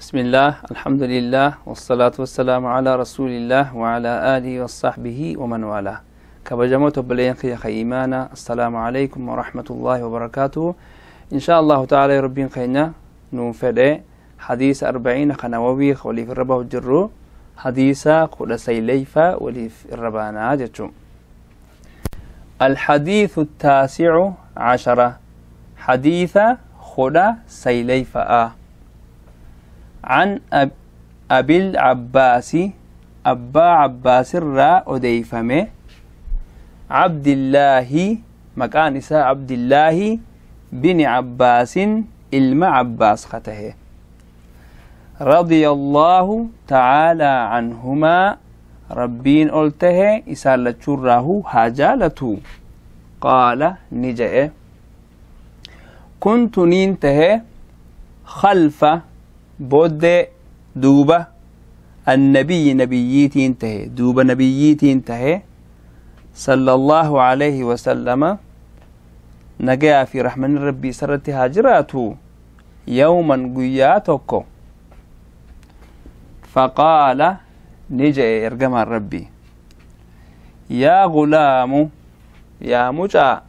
بسم الله، الحمد لله، والصلاة والسلام على رسول الله وعلى آله وصحبه ومن والاه. كبجموت بلين خي إيمانا، السلام عليكم ورحمة الله وبركاته. إن شاء الله تعالى ربين خينا نوفده حديث 40 خنووي ولي في الربا والجرو حديث قل سيليفا ولي في الربانا جتشو. الحديث 19، حديث خدا سيليفا، عن أبي العباس، أبا عباس الرا أديفمه، عبد الله، مكان إساء عبد الله بن عباس إلما عباس خته، رضي الله تعالى عنهما، ربين قلته إساء لتشراه هاجالته، قال نجأ: كنت نينته خلف بود دوبة النبي نبيتي انتهي دوبة نبيتي انتهي صلى الله عليه وسلم، نجا في رحمن ربي سرت هاجراته، يوما قياتك، فقال نجا ارجم ربي: يا غلام، يا مجا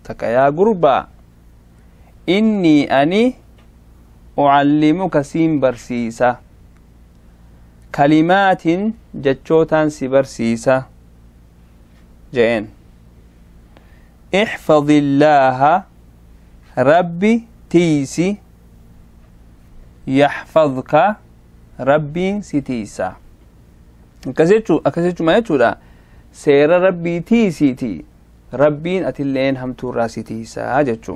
تك يا قربا، إني أني أعلمك سين برسيسة، كلمات جتشوتان سي برسيسة جين، احفظ الله، ربي تيسي، يحفظك، ربي ستيسا. أكسيتشو ما يتشو سير ربي تيسيتي ربين أتلين هم توراسي تيسا جتشو.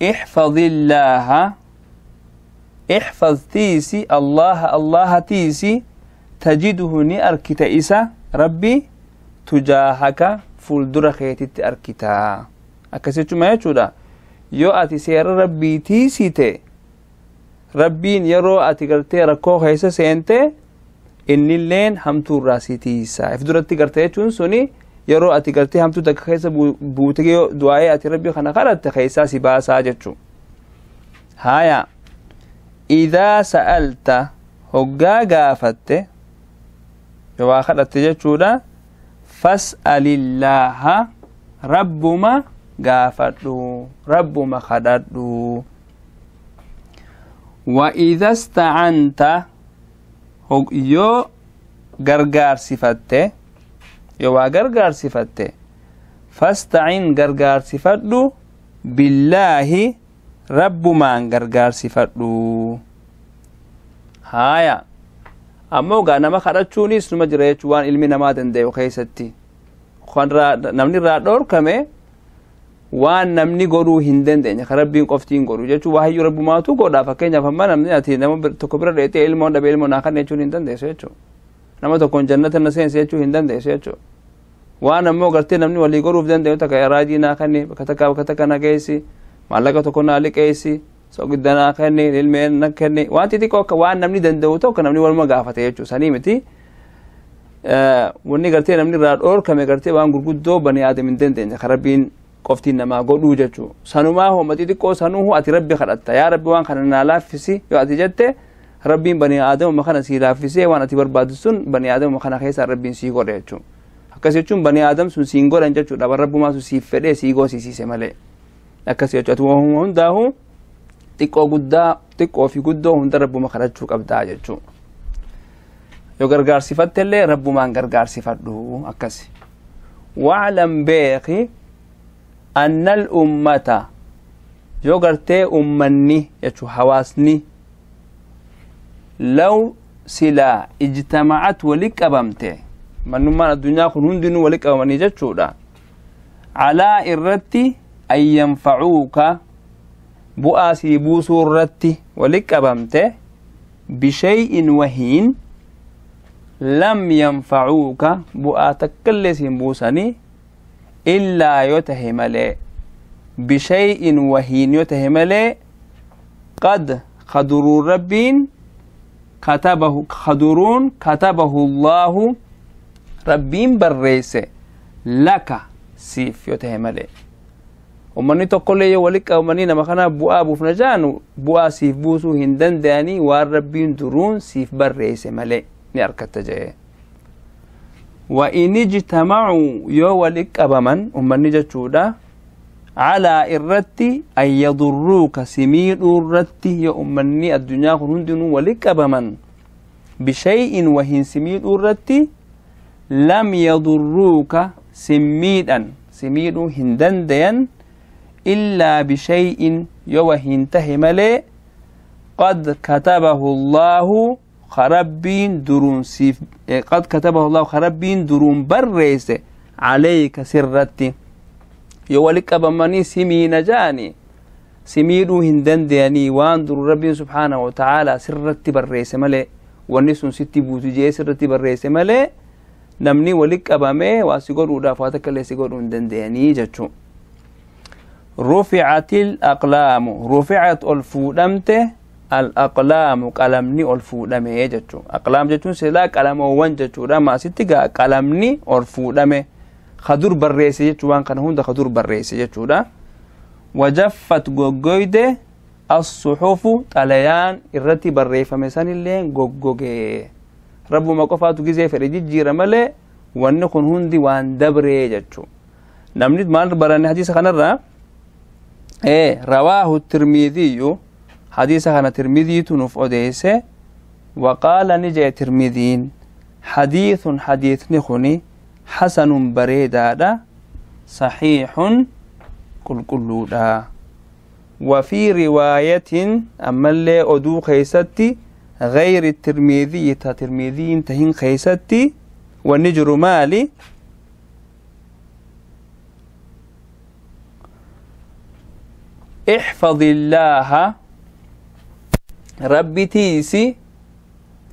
احفظ الله، احفظ تيسي، الله الله تيسي، تجده ني أركت إسا ربي تجاهك فولدر خيتت أركتا. أكسيتشو ما يتشو يو أتي سير ربي تيسي تي ربين يرو أتي قرتي ركو خيسا سينتي إني اللين همتو راسي تيسا افدرتي قرتي چون سوني يرو أتي قرتي همتو تك خيسا بوتي دعاي أتي ربي خنا خلت خيسا سباسا جتشو. هايا إذا سألت هقا قافت يوا خلت جتشو دا فاسأل الله، ربما قافتو ربما خدتو. وإذا استعنت يو غرغار صفته يو غرغار صفته فاستعن غرغار صفتو بالله، رب ما غرغار صفتو. هايا أمو غانا ما خرجوني سنما جريت وان علمي نما دندي وخيستي خان را نمني را دور كمه waan namni godhuu hin dandeenye ka rabbiin qoftiin godhu jechuun waahiyyuu rabbumaatu godha. Fakkeenyaaf amma namni ati nama tokko bira dheetee ilmoon dhabe ilmoo naa kan jechuun hin dandeessu jechuudha. Nama tokkoon jannata na seense jechuu hin dandeessu jechuudha. Waan ammoo gartee namni walii godhuuf danda'u takka raajii naa kenni, bakka takka bakka takka na geessi, maallaqa tokko naa liqeessi, soqidda naa kenni, ilmeen na kenni, waan xixiqqoo akka waan namni danda'u tokko namni waluma gaafate jechuudha. Sanii miti wanni gartee namni irraa dhoorkame gartee waan gurguddoo bani aadam hin dandeenye ka rabbiin qoftiin namaa godhuu jechuu. Sanumaa hooma xixiqqoo sanuhu ati rabbi kadhatta, yaa rabbi waan kana naa laaffisi yoo ati jette rabbiin bani aadamuma kana sii laaffisee waan ati barbaadu sun bani aadamuma kana keessaa rabbiin sii godhe jechuu. Akkas jechuun bani aadam sun siin godhan jechuudha, bar rabbumaa sun siif fedhee sii goosisiise malee. Akkas jechuu ati waan hundaahu xiqqoo guddaa xiqqoo fi guddoo hunda rabbuma kadhachuu qabdaa jechuu. Yoo gargaarsifattellee rabbumaan gargaarsifadhu akkasi. واعلم beeki أن الأمة yoo gartee ummanni jechuu hawaasni لو silaa اجتمعت wali qabamte, mannummaan addunyaa kun hundinuu wali qabamanii jechuudha, على irratti أن ينفعوك bu'aa sii buusuu irratti wali qabamte بشيء wahiin، لم ينفعوك bu'aa takkallee siin buusanii إلا yoo tahe malee بشيء wahiin yoo tahe malee قد خدرون ربين كتبه خدرون كتبه الله ربين بريسه لك siif yoo tahe malee. Ummanni tokkollee yoo walitti qabamanii nama kana bu'aa buufna jaanu bu'aa siif buusuu hin danda'anii, waan Rabbiin duruun siif barreesse malee ni argatta jee. Wa in ijtamacuu, yoo walitti qabaman ummanni jechuudha, calaa irratti an yadurruuka, si miidhuu irratti, yoo ummanni addunyaa kun hundinuu walitti qabaman bishay'in, wahin si miidhuu irratti, lam yadurruuka, si miidhan, si miidhuu hin dandayan, illaa bishay'in, yoo wahin tahe malee, qad katabahu Allaahu, karabbiin duruun siif, qad katabahu Allahu, karabbiin duruun barreesse, calayka, sirratti. Yoo wali qabamanii si miina ja'ani si miidhuu hin dandayanii, waan duru Rabbiin subhaanahu wa ta'aalaa sirratti barreesse malee, wanni sun sitti buutu jee sirratti barreesse malee, namni wali qabamee waa si godhuudhaaf waa takka illee si godhuu hin dandayanii jechuu. Ruficat il aqlaamu, ruficat, ol fuudhamte, al aqlaamu, qalamni ol fuudhame jechuu. Aqlaam jechuun silaa qalamoowwan jechuudha. Maasitti gaa qalamni ol fuudhame kadur barreesse jechuu, waan kana hunda kadur barreesse jechuudha. Wajaffat, goggoyde, as-suhufu, xalayaan irratti barreeffame sanillee goggoge. Rabbuma qofaatu gizee fedhe jijjiira malee wanni kun hundi waan dabree jechuu. Namni maal baranne hadiisa kanarraa? Rawaahu Tirmidiyyu, hadiisa kana Tirmidiitu nuuf odeesse. Waqaala, ni jee Tirmidiin, hadiithun, hadiithni kuni, hasanun, bareedaadha, saxiixun, qulqulluudha. وفي رواية، أما اللي أدو خيستي، غير الترمذي، تا ترمذي تهين خيستي، والنجر مالي احفظ الله، ربي تيسي،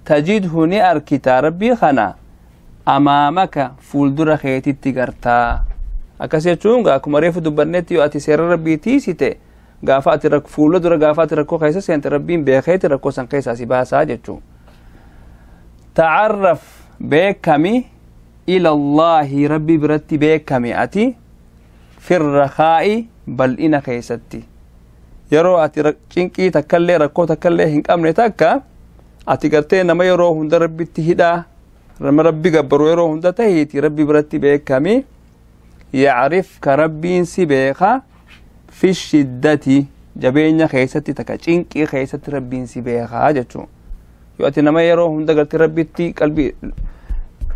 تجده، ني أركتا ربي خنا، أمامك، fuuldura keetitti gartaa. Akkas jechuun akkuma reefu dubbannetti, yoo ati seera Rabbii tiisite, gaafa ati fuula dura gaafa ati rakkoo keessa seente, Rabbiin beekeeti rakkoo san keessaa si baasaa jechuu. Tacarraf, beekami, ila Allaahi, Rabbi biratti beekami ati, fi rrakaa'i, bal'ina keessatti. Yeroo ati cinqii takkallee rakkoo takkallee hin qabne takka, ati gartee nama yeroo hunda Rabbitti hidhaa, nama Rabbi gabbaru yeroo hunda tahiiti Rabbi biratti beekami. Yacrifka, Rabbiin si beeka, fi shiddati, jabeenya keessatti takka cinqii keessatti Rabbiin si beekaa jechuu. Yoo ati nama yeroo hunda gartee Rabbitti qalbii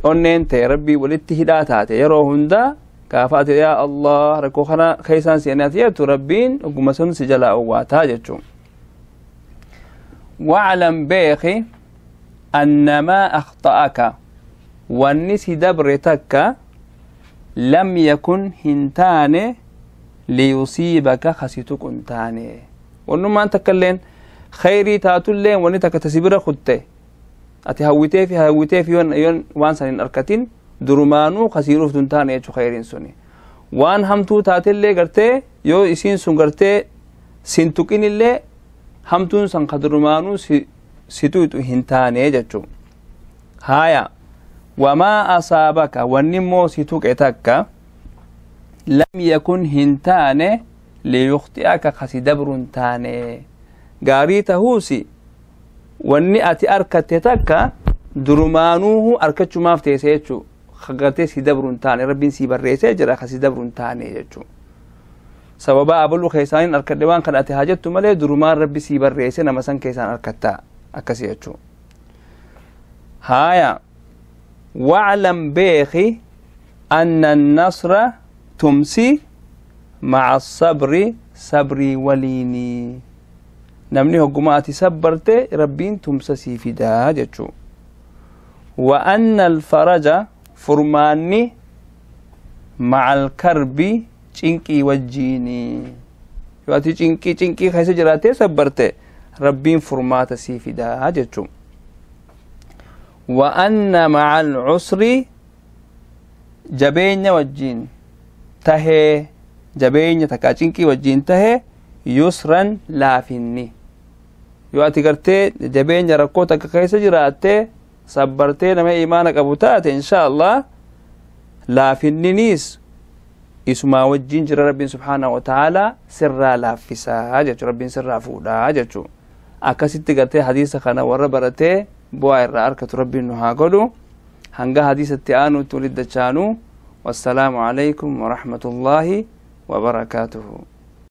onneen ta'e Rabbii walitti hidhaa taate, yeroo hunda gaafa ati yaa Allah, rakkoo kana keessaan seenee ati jettu, Rabbiin oguma sun si jalaa owwaataa jechuu. Waclam, beeki, annamaa akhta'aka, wanni si dabre takka, lam yakun, hin taane, liyusiibaka, kasi tuqu hin taane. Wannummaan takka illeen khayrii taatulleen, wanni takka tasi bira kutte ati hawwiteefi hawwiteefi yoon waan san hin arkatin, durumaanuu kasii dhuftu hin taane jechuu khayriin suni. Waan hamtuu taatellee gartee yoo isiin sun gartee sin tuqinillee, hamtuun san ka durumaanuu si tuqxu hin taane jechuu. Haya, wamaa asaabaka, wanni immoo si tuqe takka, lam yakun, hin taane, liyukhti'aka, kasi dabru hin taane. Gaarii tahuusi wanni ati arkatte takka durumaanuuhu arkachumaaf teesse jechuu, gartee si dabru hin taane, Rabbiin si barreessee jira kasi dabru hin taane jechuu. Sababa abaluu keessaanin arkadhe waan kana ati haa jettu malee, durumaan Rabbi sii barreesse nama san keessaan arkattaa akkasi jechuu. Haya, waclam, beeki, anna annasra, tumsi, maca asabri, sabrii waliinii. Namni hogguma ati sabbarte Rabbiin tumsa sii fidaa jechuu. Wa anna alfaraja, furmaanni, maca alkarbi, cinqii wajjiinii. Yoo ati cinqii keessa jiraattee sabbarte, Rabbiin furmaata sii fidaa jechuu. Wa anna maca alcusri, jabeenya wajjiin tahee, jabeenya takkaa cinqii wajjiin tahee, yusran, laafinni. Yoo ati gartee jabeenya rakkoo takka keessa jiraattee sabbartee nama imaana qabu taate, insha Allah laafinniniis Isumaa wajjin jira Rabbiin subhaanahu wa ta'aalaa sirraa laaffisaa jechuudha. Rabbiin sirraa fuudhaa jechuudha. Akkasitti gartee hadiisa kana warra baratee bu'aa irraa argatu Rabbiin nu haa godhu. Hanga hadiisatti aanutti walitti dachaanu. Wassalaamu alaykum warahmatullaahi wabarakaatuhu.